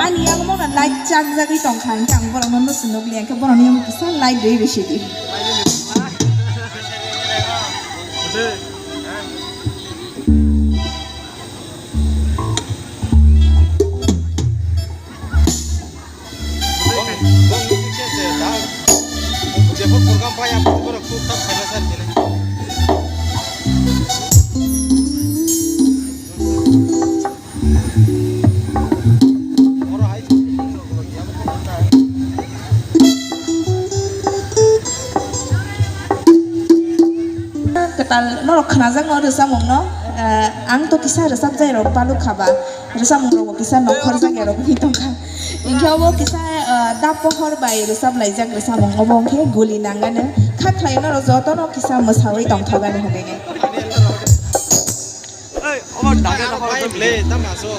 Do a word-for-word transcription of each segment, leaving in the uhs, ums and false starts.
Ani yang mona light chak jagwi tongkha, hingke ang borokno nusu nukliya, hingke borokni yang kisa light rwi rwi sidi. Bong, bong ni kisa se da. Jepho program pai, abo borok tu tak khaina sar kene. Kwtal norok khnajakno rwchapmungno, eh, ang to kisa rwchapjai rok baluk kha ba, rwchapmung rok bo kisa nongkhorjak ya rok wngwi tongkha. Hingke obo kisa, eh, da pohor bai rwchap laijak rwchapmung, obo hingke guli nangani kha khlai norok jotono kisa mwsawi tongthogani hwnwi. Hey, obo dage dage. Bai, ble, tamo aso.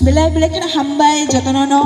Belai belai kheno hambai jotono no.